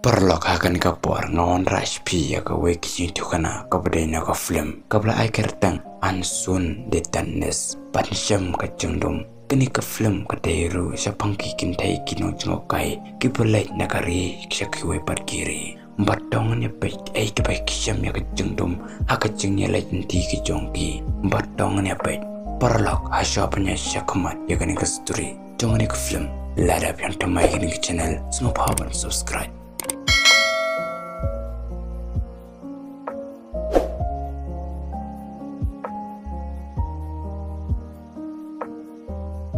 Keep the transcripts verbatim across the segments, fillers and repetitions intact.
Paralok, ha kane ka por nga wanrah sha phi ïa kawei ka jingïathuhkhana kaba dei na ka film kaba la ai kyrteng Unseen Destinies. Ban shem ka jingdum, kane ka film ka dei ruh shaphang ki kynthei ki nongjngohkai kiba leit na ka ri sha kiwei pat ki ri. Bad to ngin ïa peit ei kiba ki shem ïa ka jingdum ha ka jingïaleit lynti ka jong ki. Bad to ngin ïa peit, paralok, ha shuwa ban ïa shah khmat ïa kane ka story jong kane ka film, lada phi ïa thymmai ïa kane ka channel, sngewbha ban subscribe.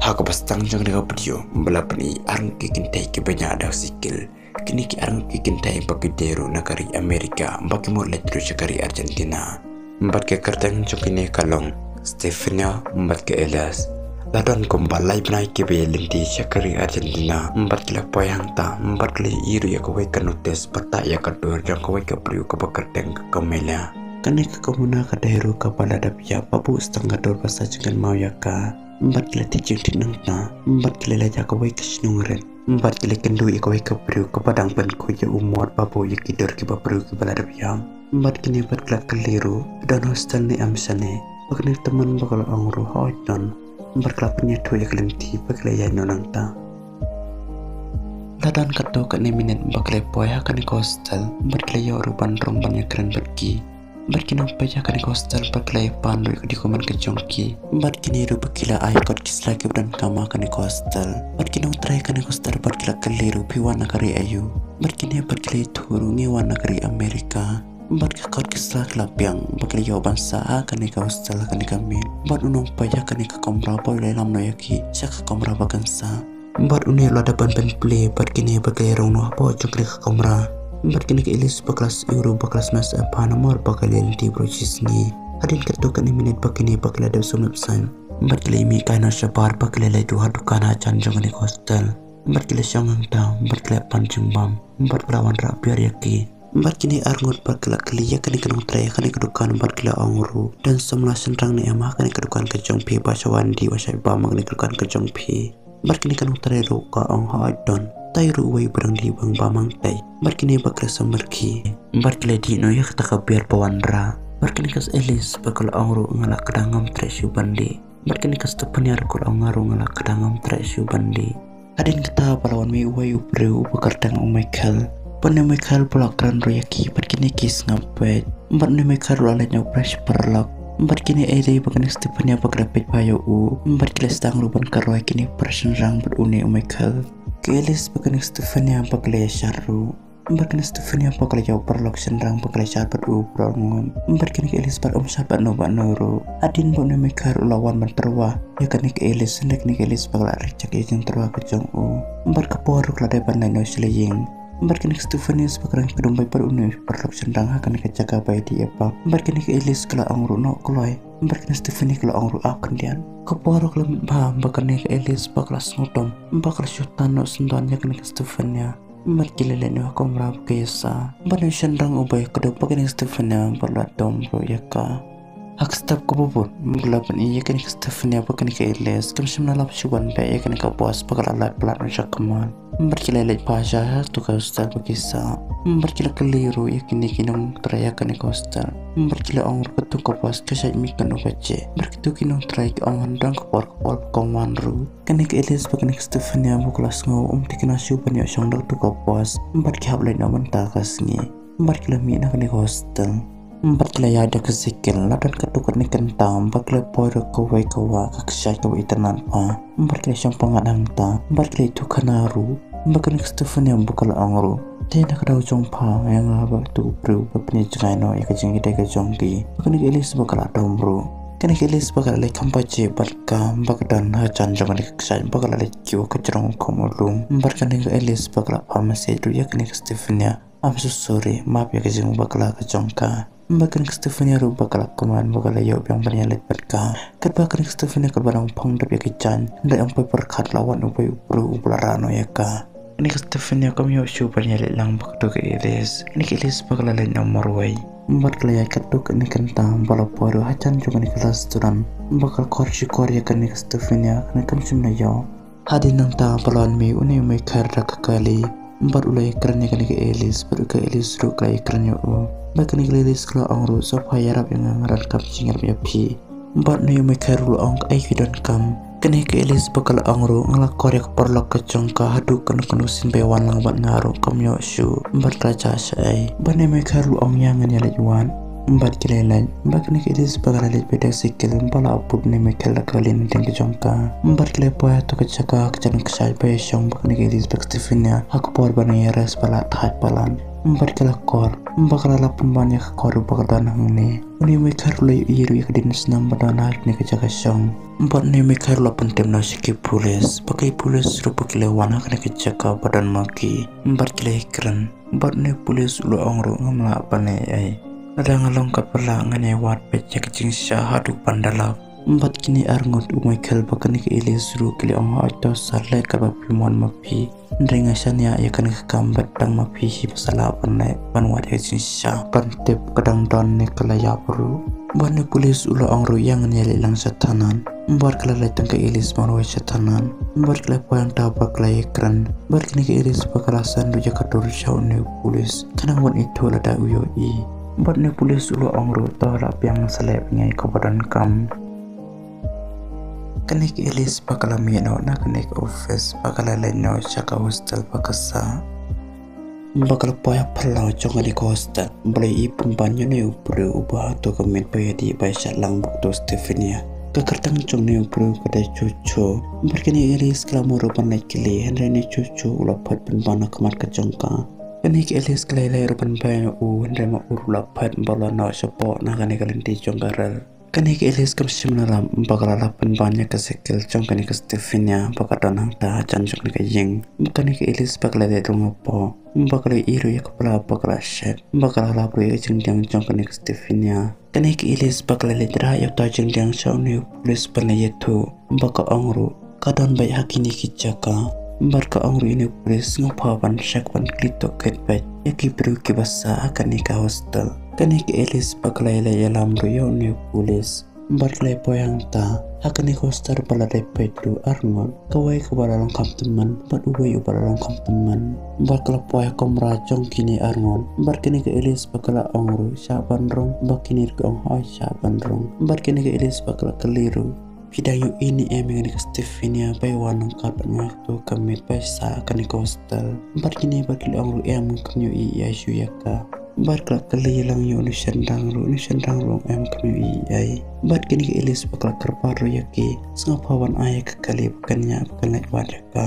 Ha kaba sdang jong kane ka video, ba la pyni ar ngut ki kynthei kiba ñiah da ka sikil. Kine ki ar ngut ki kynthei ba ki dei ruh na ka ri America, ba ki mut leit ruh sha ka ri Argentina. Bad ka kyrteng jong kine ka long Stefania bad ka Alice. La don kumba lai bnai kiba ïaleit lynti sha ka ri Argentina, bad ki la poi hangta, bad ki la ïohi ruh ïa kawei ka notice ba tah ïa ka dur jong kawei ka briew kaba kyrteng ka Camila. Kane ka Camila ka dei ruh kaba la dep ïap, ba buh tang ka dur ba sah jingkynmaw ïa ka. Bad ki la thied jingthied nangta, bad ki la leit ha kawei ka shnong rit. Bad ki la kynduh ïa kawei ka briew kaba dang pynkhuid ïa u mot ba buh ïa ki dur kiba briew kiba la dep ïap. Bad kine bad ki la kylli ruh, don hostel ne em shane? Bad kane ka tymmen ba ka la ong ruh, hooid don. Bad ki la pynïathuh ïa ka lynti ba ki la ïaid noh nangta. La don katto katne minit ba ki la poi ha kane ka hostel, bad ki la ïoh ruh ban rung ban ïakren bad ki. Bad ki nang peit ha kane ka hostel bad ki la ïa pan ruh ïa ka document ka jong ki. Bad kine ruh ba ki la ai kot ki sla kiba donkam ha kane ka hostel. Bad ki nongtrei kane ka hostel bad ki la kylli ruh, phi wan na ka ri aïu? Bad kine bad ki la ïathuh ruh, ngi wan na ka ri America. Bad ka kot ki sla ki la biang ba ki la ïoh ban sah ha kane ka hostel ha kane ka miet. Bad u nongpeit ha kane ka kamra ba u la lam noh ïa ki sha ka kamra ba kan sah. Bad une u la dep ban pynplie bad kine ba ki la rung noh hapoh jong kane ka kamra. Bad kane ka Alice ba ka la siew ruh ba ka la sngewsih bha namar ba ka la leit lynti baroh shi sngi. Hadien katto katne minit ba kine ba ki la dep sumar bseiñ, bad ki la mih kai noh shabar ba ki la leit ruh ha dukan hajan jong kane ka hostel. Bad ki la shong hangta bad ki la pan jingbam, bad ki la wanrah beer ïa ki. Bad kine ar ngut bad ki la kylli ïa kane ka nongtrei kane ka dukan bad ki la ong ruh, don samla shynrang ne em ha kane ka dukan ka jong phi ba shu wan dih wan shait bam ha kane ka dukan ka jong phi? Bad kane ka nongtrei ruh ka ong, hooid don. Tei ruh uwei ba dang dih ban bam hangtei. Bad kine ba ki la samar ki, bad ki la dih noh ïa kata ka beer ba wanrah. Bad kane ka Alice ba ka la ong ruh, nga la kdang, ngam treh shuh ban dih. Bad kane ka Stefania ruh ka la ong, nga ruh nga la kdang, ngam treh shuh ban dih. Hadien kata ba la wan mih uwei u briew uba kyrteng u Michael. Bad une u Michael ba la kren ruh ïa ki bad kine ki sngap beit. Bad une u Michael ruh u la leit noh pyrshah paralok. Bad kine Alice bad kane ka Stefania ba ki la peit bha ïa u, bad ki la sdang ruh ban kynroi kine para shynrang bad une u Michael. Ka Alice bad kane ka Stefania ba ki la ïashad ruh. Bad kane ka Stefania ba ka la ïoh paralok shynrang ba ka la ïashad bad u baroh arngut. Bad kane ka Alice pat um shad bad uno bad uno ruh. Hadien ba une u Michael u la wan ban tyrwa ïa kane ka Alice, hynrei kane ka Alice ba ka la reject ïa ka jingtyrwa ka jong u. Bad ka por ruh ka la dei ban leit noh sha la ïing. Bad kane ka Stefania sa ba ka dang kdup beit bad une u paralok shynrang ha kane ka jaka ba ïadih ïa pub. Bad kane ka Alice ka la ong ruh, noh kloi. Bad kane ka Stefania ka la ong ruh, ap khyndiat. Ka por ruh ka la miet bha ba kane ka Alice ba ka la sngewdom, ba ka la shu tan noh syndon ïa kane ka Stefania. Bad ki la leit noh ha kamra ba ki ïasah. Bad une u shynrang uba ïakdup bad kane ka Stefania ba la dom ruh ïa ka. Ha ka step kaba bud ba la pyni ïa kane ka Stefania bad kane ka Alice, kim shym la lap shuh ban beh ïa kane ka boss ba ka la lait palat noh sha khmat. Bad ki la leit bha sha katu ka hostel ba ki sah. Bad ki la kylli ruh ïa kine ki nongtrei ha kane ka hostel. Bad ki la ong ruh, katu ka boss ka shait mih katno baje? Bad kito ki nongtrei ki ong, hynrei ka por ka por ba kong wan ruh. Kane ka Alice bad kane ka Stefania ba ka la sngew um thikna shuh ban ïoh shong da katu ka boss, bad ki hap leit noh mynta ka sngi. Bad ki la mih na kane ka hostel, bad ki la ïaid da ka sikil. La don katto katne kynta ba ki la poi ruh kawei ka wah, ka kshaid kaba itynnad bha. Bad ki la shong pyngngad hangta, bad ki la ïathuhkhana ruh. Bad kane ka Stefania ba ka la ong ruh, te na ka daw jong pha ïa nga bad utu u briew ba pynïajngai noh ïa ka jingïadei ka jong ki? Bad kane ka Alice ba ka la dom ruh. Kane ka Alice ba ka la leit kham baje bad ka ba ka don hajan jong kane ka kshaid, ba ka la leit kiew ha ka jrong u kham u lum. Bad kane ka Alice ba ka la phah message ruh ïa kane ka Stefania, I'm so sorry, map ïa ka jingbakla ka jong ka. Bad kane ka Stefania ruh ba ka la kmen ba ka la ïoh biang ban ïaleit bad ka. Katba kane ka Stefania katba dang phong dep ïa ka jaiñ, hynrei ym poi pyrkhat, la wan uwei u briew uba la rah noh ïa ka. Kane ka Stefania kam ïoh shuh ban ïaleit lang bad katu ka Alice. Kane ka Alice ba ka la leit noh marwei. Bad ka la ïaid katto katne kynta ba la poi ruh hajan jong kane ka restaurant, ba ka la khot shukor ïa kane ka Stefania, hynrei kam shym la ïoh. Hadien nangta ba la wan mih une u Michael da ka kali. Bad u la ïakren ïa kane ka Alice, bad ka Alice ruh ka la ïakren ïa u. Bad kane ka Alice ka la ong ruh, sngewbha ïarap ïa nga, nga donkam jingïarap ïa phi. Bad une u Michael ruh u la ong, kaei phi donkam? Kane ka Alice ba ka la ong ruh, nga la kor ïa ka paralok ka jong ka haduh kano kano sien ba ïa wan lang bad nga ruh kam ïoh shuh. Bad ka la jah shaei. Bad une u Michael ruh u la ong, ïa ngan ïaleit wad. Bad ki la leit. Bad kane ka Alice ba ka la leit beit da ka sikil, ba la aput une u Michael da ka lin ding ka jong ka. Bad ki la poi ha kato ka jaka ka jan ka shai ba ïa shong bad kane ka Alice bad ka Stefania ha ka por ba ngi ïa rest ba la thait palat. Bad ki la kor. Bad ka la lap pynban ïa ka kor ba ka don hangne. Une u Michael ruh u la ïohi ruh ïa ka dien snam ba don ha kane ka jaka shong. Bad une u Michael ruh u la pyntip noh sha ki pulis. Bad ki pulis ruh ba ki la wan ha kane ka jaka ba don ma ki. Bad ki la ïakren. Bad une u pulis u la ong ruh, ngam lah ban leh ei ei. Lada nga long ka pla ngan ïa wad beit ïa ka jingshisha haduh ban da lap. Bad kine arngut u Michael bad kane ka Alice ruh ki la ong, haoid to sir, leh katba phi mon ma phi. Hynrei nga shaniah ïa kane ka kam bad tang ma phi hi ba sa lah ban leh, ban wad ïa ka jingshisha. Ban tip ka dang don ne ka la ïap ruh. Bad une u pulis u la ong ruh, ïa ngan ïaleit lang sha thana. Bad ka la leit tang ka Alice marwei sha thana. Bad ka la poi hangta bad ka la ïakren. Bad kane ka Alice ba ka la send ruh ïa ka dur sha une u pulis, khnang ban ithuh lada u ïohi. Bad une u pulis u la ong ruh, to lah biang, sa leh beit ïa kaba donkam. Kane ka Alice ba ka la mih noh na kane ka office, ba ka la leit noh sha ka hostel ba ka sah. Ba ka la poi ha phyllaw jong kane ka hostel, ba la ïohi pynban ïa une u briew uba ha kato ka miet ba ïadih ba ïa shad lang bad kato ka Stefania. Ka kyrteng jong une u briew ka dei Chuchu. Bad kane ka Alice ka la mut ruh ban leit kylli, hynrei une u Chuchu u la phet pynban ha khmat ka jong ka. Kane ka Alice ka la leit ruh ban bang ïa u, hynrei ma u ruh u la phet ba u la noh shapoh na kane ka lynti jong ka rel. Kane ka Alice kam shym la lap, ba ka la lap pynban ïa ka sikil jong kane ka Stefania ba ka don hangta hajan jong kane ka ïing. Kane ka Alice ba ka la leit rung hapoh, ba ka la ïohi ruh ïa ka pla ba ka la shet, ba ka la lap ruh ïa ka jingdiang jong kane ka Stefania. Kane ka Alice ba ka la leit rah ïa uta u jingdiang sha une u pulis ban leit ïathuh ba ka ong ruh ka don beit ha kine ki jaka. Bad ka ong ruh ïa une u pulis, sngewbha ban check, ban kylli tohkit beit ïa ki briew kiba sah ha kane ka hostel. Kane ka Alice ba ka la ïaleh ïalam ruh ïa une u pulis. Bad ka la poi hangta ha kane ka hostel ba la dei peit ruh arngut. Kawei kaba la long kham tymmen bad uwei uba la long kham tymmen. Bad ka la poi ha kamra jong kine arngut. Bad kane ka Alice ba ka la ong ruh, shah ban rung? Bad kine ruh ki ong, hooid, shah ban rung. Bad kane ka Alice ba ka la kylli ruh, phi dang ïohi ne em ïa kane ka Stefania ba ïa wan ryngkat bad nga ha kato ka miet ba ïa sah ha kane ka hostel? Bad kine bad ki la ong ruh, em, ngam ïohi ei ei shuh ïa ka. Bad ka la kylli lang ïa une u shynrang ruh, une u shynrang ruh u ong, em, ngam ïohi ei ei. Bad kane ka Alice ba ka la kyrpad ruh ïa ki, sngewbha ban ai ïa ka kali ba kan ïa, ba kan leit wad ïa ka.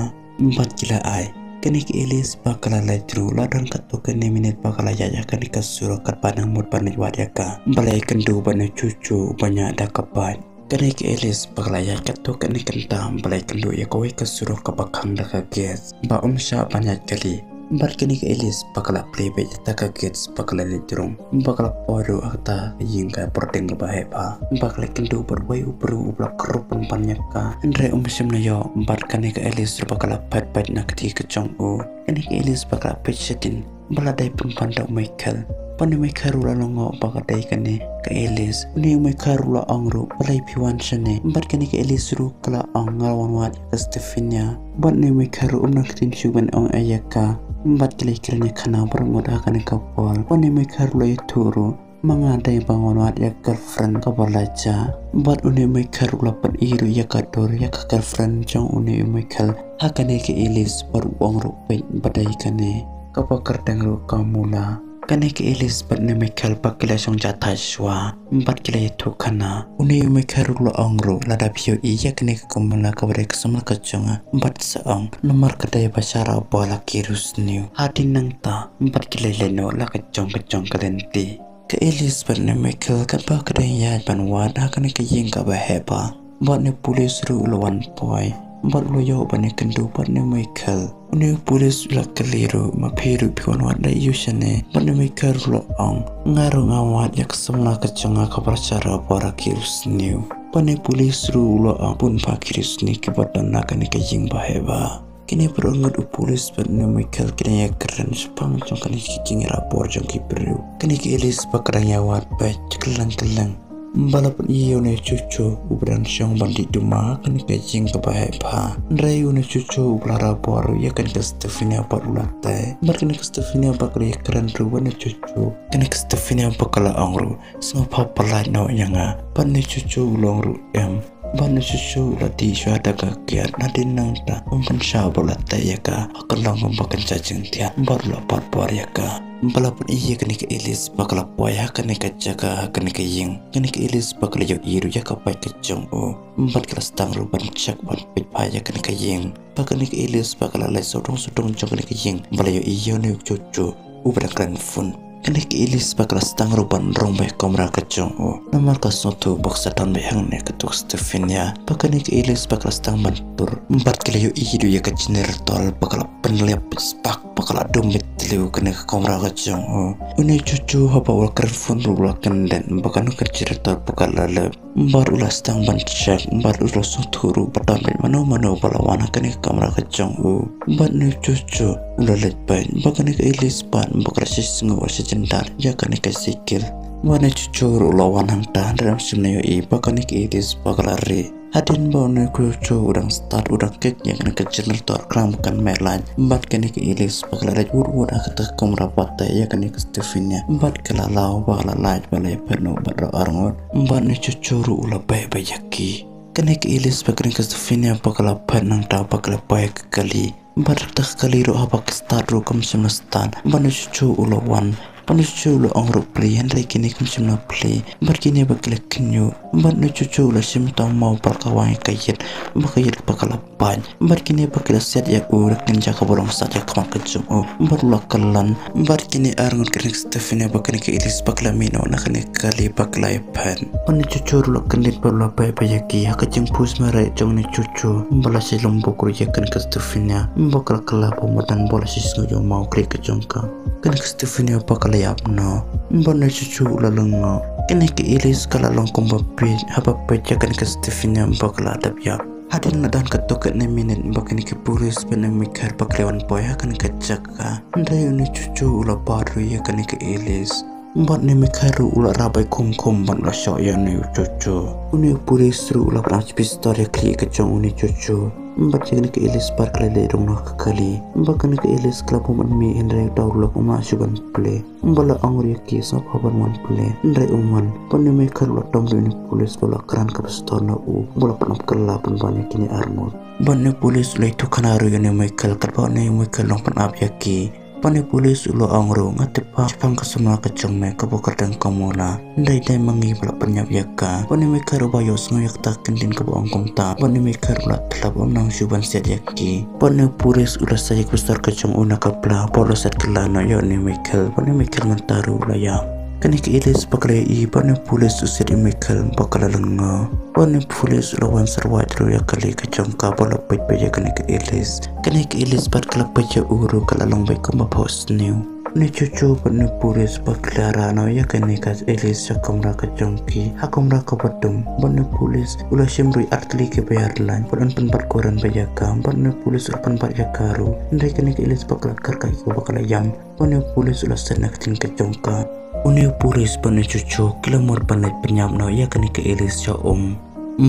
Bad ki la ai. Kane ka Alice ba ka la leit ruh, la don katto katne minit ba ka la ïaid ha kane ka surok katba nang mut ban leit wad ïa ka, ba la ïakynduh bad une u Chuchu uba ñiah da ka bike. Kane ka Alice ba ka la ïaid katto katne kynta ba la ïakynduh ïa kawei ka surok kaba khang da ka gas, ba um shah ban ïaid kali. Bad kane ka Alice ba ka la plie beit ïa kata ka gas ba ka la leit rung. Ba ka la poi ruh ha kata ka ïing ka bording kaba heh bha. Ba ka la ïakynduh bad uwei u briew uba la kyrpad pynban ïa ka, hynrei um shym la ïoh. Bad kane ka Alice ruh ba ka la phet phet na ka kti ka jong u. Kane ka Alice ba ka la peit shadien, ba la dei pynban da u Michael. Bad une u Michael ruh u la lyngngoh ba ka dei kane ka Alice. Une u Michael ruh u la ong ruh, balei phi wan shane? Bad kane ka Alice ruh ka la ong, nga la wan wad ïa ka Stefania. Bad une u Michael ruh um don ktien shuh ban ong ei ei ïa ka. Bad ki la ïakren ïa khana baroh ngut ha kane ka por. Bad une u Michael ruh u la ïathuh ruh, ma nga dei ba nga wan wad ïa ka girlfriend kaba la jah. Bad une u Michael ruh u la pyni ruh ïa ka dur ïa ka girlfriend jong une u Michael ha kane ka Alice, bad u ong ruh, peit, ba dei kane. Kaba kyrteng ruh ka Mula. Kane ka Alice bad une u Michael ba ki la shong ja thait shuwa bad ki la ïathuh khana. Une u Michael ruh u la ong ruh, lada phi ïohi ïa kane ka Mula kaba dei ka samla ka jong nga, bad sa ong, namar ka dei ba sharabor la ki riewsniew. Hadien nangta bad ki la leit noh la ka jong ka jong ka lynti. Ka Alice bad une u Michael katba ka dang ïaid ban wad ha kane ka ïing kaba heh bha, bad une u pulis ruh u la wan poi bad u la ïoh ban ïakynduh bad une u Michael. Une u pulis u la kylli ruh, ma phi ruh phi wan wad da aïu shane? Bad une u Michael ruh u la ong, nga ruh nga wad ïa ka samla ka jong nga kaba sharabor la ki riewsniew. Bad une u pulis ruh u la ong, bun bha ki riewsniew kiba don ha kane ka ïing ba heh bha. Kine baroh ngut u pulis bad une u Michael ki dang ïakren shaphang jong kane ka jingïarap bor jong ki briew. Kane ka Alice ba ka dang ïawad beit kylleng kylleng. Ba la pyni ïa une u Chuchu uba dang shong ban dih duma ha kane ka ïing kaba heh bha. Hynrei une u Chuchu uba la rah bor ïa kane ka Stefania bad u la tei. Bad kane ka Stefania ba ka la ïakren ruh bad une u Chuchu. Kane ka Stefania ba ka la ong ruh, sngewbha pyllait noh ïa nga. Bad une u Chuchu u la ong ruh, em. Bad une u Chuchu u la dih shuwa da ka kiad, hadien nangta um pynshah ba u la tei ïa ka ha ka long kumba kan shah jingthiah, bad u la bat bor ïa ka. Ba la pyni ïa kane ka Elis ba ka la poi ha kane ka jaka, ha kane ka ïing. Kane ka Elis ba ka la ïohi ruh ïa ka bike ka jong u, bad ka la sdang ruh ban check ban peit bha ïa kane ka ïing. Ba kane ka Elis ba ka la leit sawdong sawdong jong kane ka ïing ba la ïohi ïa une u Chuchu uba dang kren phone. Kane ka Elis ba ka la sdang ruh ban rung beit ha kamra ka jong u, namar ka sngewthuh ba ka sa don beit hangne katto ka Stefania. Ba kane ka Elis ba ka la sdang ban tur, bad ka la ïohi ruh ïa ka generator ba ka la pynlip spark ba ka la dum beit tliw kane ka kamra ka jong u. Une u Chuchu haba u la kren phone ruh u la kyndit ba kane ka generator ba ka la lip. Bad u la sdang ban check, bad u la sngewthuh ruh ba don beit mano mano ba la wan ha kane ka kamra ka jong u. Bad une u Chuchu u la leit beit, ba kane ka Elis pat ba ka la shisngew sha jynjar ïa kane ka cycle. Bad une u Chuchu ruh u la wan hangta, hynrei um shym la ïohi ba kane ka Elis ba ka la rieh. Hadien ba une u Chuchu u dang start, u dang kick ïa kane ka generator khnang ba kan mih light. Bad kane ka Elis ba ka la leit wut wut ha kata ka kamra ba tei ïa kane ka Stefania. Bad ka la law ba ka la lait ba la ïaphet noh bad ruh arngut. Bad une u Chuchu ruh u la beh beit ïa ki. Kane ka Elis bad kane ka Stefania ba ka la phet nangta ba ka la poi ha ka kali. Bad kata ka kali ruh haba ka start ruh kam shym la start. Bad une u Chuchu u la wan. Bad une u Chuchu u la ong ruh plie, hynrei kine kim shym la plie. Bad kine ba ki la kynñiuh. Bad une u Chuchu u la shim tang maw bad ka wang ïa ka ïit. Bad ka ïit ba ka la pait. Bad kine ba ki la siat ïa u da ka kynja kaba long sat ïa ka khmat ka jong u. Bad u la kyllon. Bad kine arngut kane ka Stefania bad kane ka Elis ba ki la mih noh na kane ka kali ba ki la ïaphet. Bad une u Chuchu ruh u la kyndit bad u la beh beit ïa ki ha ka jingpus mareh jong une u Chuchu. Ba la shah lum bok ruh ïa kane ka Stefania. Ba ka la kylla bha madan ba la shisngew ïa u maw kri ka jong ka. Kane ka Stefania ba ka la ïap noh. Bad une u Chuchu u la lyngngoh. Kane ka Elis ka la long kumba peit haba peit ïa kane ka Stefania ba ka la dep ïap. Hadien la don katto katne minit ba kine ki pulis bad une u Michael ba ki la wan poi ha kane ka jaka. Hynrei une u Chuchu u la bat ruh ïa kane ka Elis. Bad une u Michael ruh u la rah beit khum khum bad u la shoh ïa une u Chuchu. Une u pulis ruh u la pynap pistol ïa ka khlieh ka jong une u Chuchu. Bad ïa kane ka Elis pat ka la leit rung noh ha ka kali. Bad kane ka Elis ka la bun ban mih hynrei uta u lok um lah shuh ban plie. Ba la ong ruh ïa ki sngewbha ban wan plie. Hynrei um wan. Bad une u Michael u la tom ruh ïa une u pulis ba u la kren ka pistol na u. Ba u la pynap kylla pynban ïa kine arngut. Bad une u pulis u la ïathuh khana ruh ïa une u Michael katba une u Michael u dang pynap ïa ki. Bad une u pulis u la ong ruh, nga tip ba shaphang ka samla ka jong me kaba kyrteng ka Mona. Hynrei dei ma ngi ba la pynïap ïa ka. Bad une u Michael uba ïohsngew ïa kata ka kyntien kaba ong kumta. Bad une u Michael u la tlap um nang shuh ban siat ïa ki. Bad une u pulis u la sei ïa ka pistol ka jong u na ka pla. Bad u la siat kylla noh ïa une u Michael. Bad une u Michael mynta ruh u la ïap. Kane ka Elis ba ka la ïohi ba une u pulis u siat ïa u Michael ba ka la lyngngoh. Bad une u pulis u la wan syrwat ruh ïa ka kali ka jong ka ba u la peit beit ïa kane ka Elis. Kane ka Elis bad ka la peit ïa u ruh ka la long beit kumba phohsniew. Une u Chuchu bad une u pulis ba ki la rah noh ïa kane ka Elis sha kamra ka jong ki. Ha kamra kaba dum bad une u pulis u la shim ruh ar tylli kiba ïar lait bad un pynbat kuren beit ïa ka bad une u pulis u la pynbat ïa ka ruh. Hynrei kane ka Elis ba ka la kyrkhu ïa ka ba ka la ïam. Bad une u pulis u la set na ka ktien ka jong ka. Une u pulis bad une u Chuchu ki la mut ban leit pynïap noh ïa kane ka Elis sha um.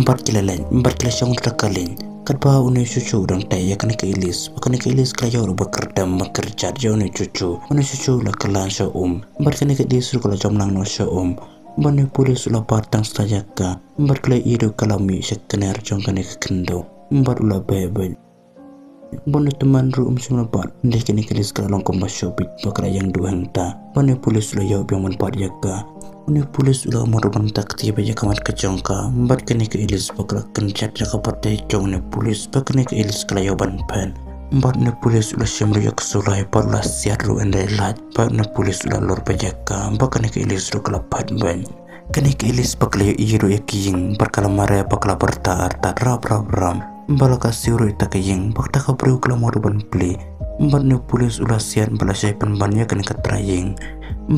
Bad ki la leit, bad ki la shong ha ka lieng. Katba une u Chuchu u dang tei ïa kane ka Elis. Bad kane ka Elis ka la ïoh ruh ba kyrdem ba kyrjat ïa une u Chuchu. Une u Chuchu u la kylla sha um. Bad kane ka Elis ruh ka la jam lang noh sha um. Bad une u pulis u la bat tang sla ïa ka. Bad ka la ïohi ruh ka la mih sha kner jong kane ka khyndew. Bad u la beh beit. Bad une u tymmen ruh um shym la bat. Hynrei kane ka Elis ka la long kumba shoh bit ba ka la ïeng duh hangta. Bad une u pulis u la ïoh biang ban bat ïa ka. Une u pulis u la mut ruh ban takti beit ïa ka mat ka jong ka. Bad kane ka Elis ba ka la kynjat ïa ka pyrthei jong une u pulis. Bad kane ka Elis ka la ïoh ban phet. Bad une u pulis u la shim ruh ïa ka suloi bad u la siat ruh hynrei lait. Bad une u pulis u la lor beit ïa ka. Bad kane ka Elis ruh ka la phet beit. Kane ka Elis ba ka la ïohi ruh ïa ka ïing bad ka la mareh bad ka la byrta artat rap rap rap. Ba la ka siew ruh ïa kata ka ïing bad kata ka briew ka la mut ruh ban plie. Bad une u pulis u la siat bad la shai pynban ïa kane ka trai ïing.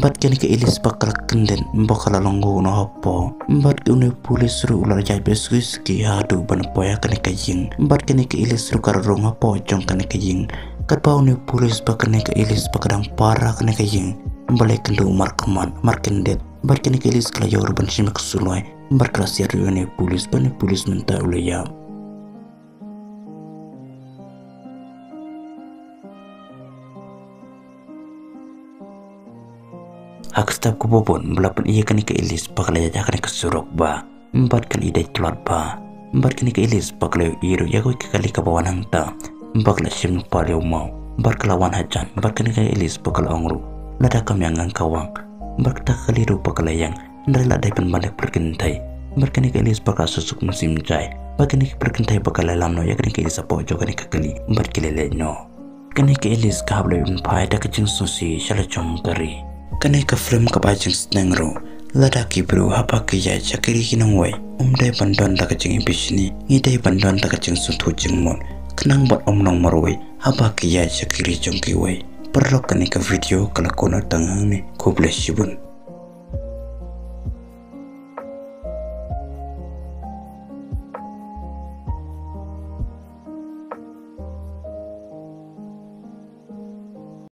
Bad kane ka Elis ba ka la kyndit bad ka la lyngngoh noh hapoh. Bad une u pulis ruh u la ïaid beit suki suki haduh ban poi ha kane ka ïing. Bad kane ka Elis ruh ka la rung hapoh jong kane ka ïing. Katba une u pulis bad kane ka Elis ba ka dang par ha kane ka ïing. Balei kynduh markhmat markyndit. Bad kane ka Elis ka la ïoh ruh ban shim ïa ka suloi. Bad ka la siat ruh ïa une u pulit, bad une u pulit mynta u la ïap. Ha ka step kaba bud ba la pyni ïa kane ka Elis ba ka la ïaid ha kane ka surok ba, bad ka la ïadei tlot ba, bad kane ka Elis ba ka la ïohi ruh ïa kawei ka kali kaba wan hangta, ba ka la shim lypa ïa u maw, bad ka la wan hajan, bad kane ka Elis ba ka la ong ruh, lada kam ïeng ngan ka wang, bad kata ka kali ruh ba ka la ïeng, hynrei la dei ban ban da ka pyrkynthei, bad kane ka Elis ba ka la suk suk mynsiem jai, bad kane ka pyrkynthei ba ka la lam noh ïa kane ka Elis hapoh jong kane ka kali, bad ki la leit noh. Kane ka Elis ka hap leit ban phai da ka jingsngewsih sha la jong ka ri. Kane ka film ka bai jingsneng ruh, lada ki briew haba ki ïaid sha ki ri ki nongwei, ym dei ban don da ka jingïabishni, ngi dei ban don da ka jingsngewthuh jingmut, khnang ba ym long marwei haba ki ïaid sha ki ri jong kiwei. Paralok, kane ka video ka la kut noh tang hangne, khublei shibun.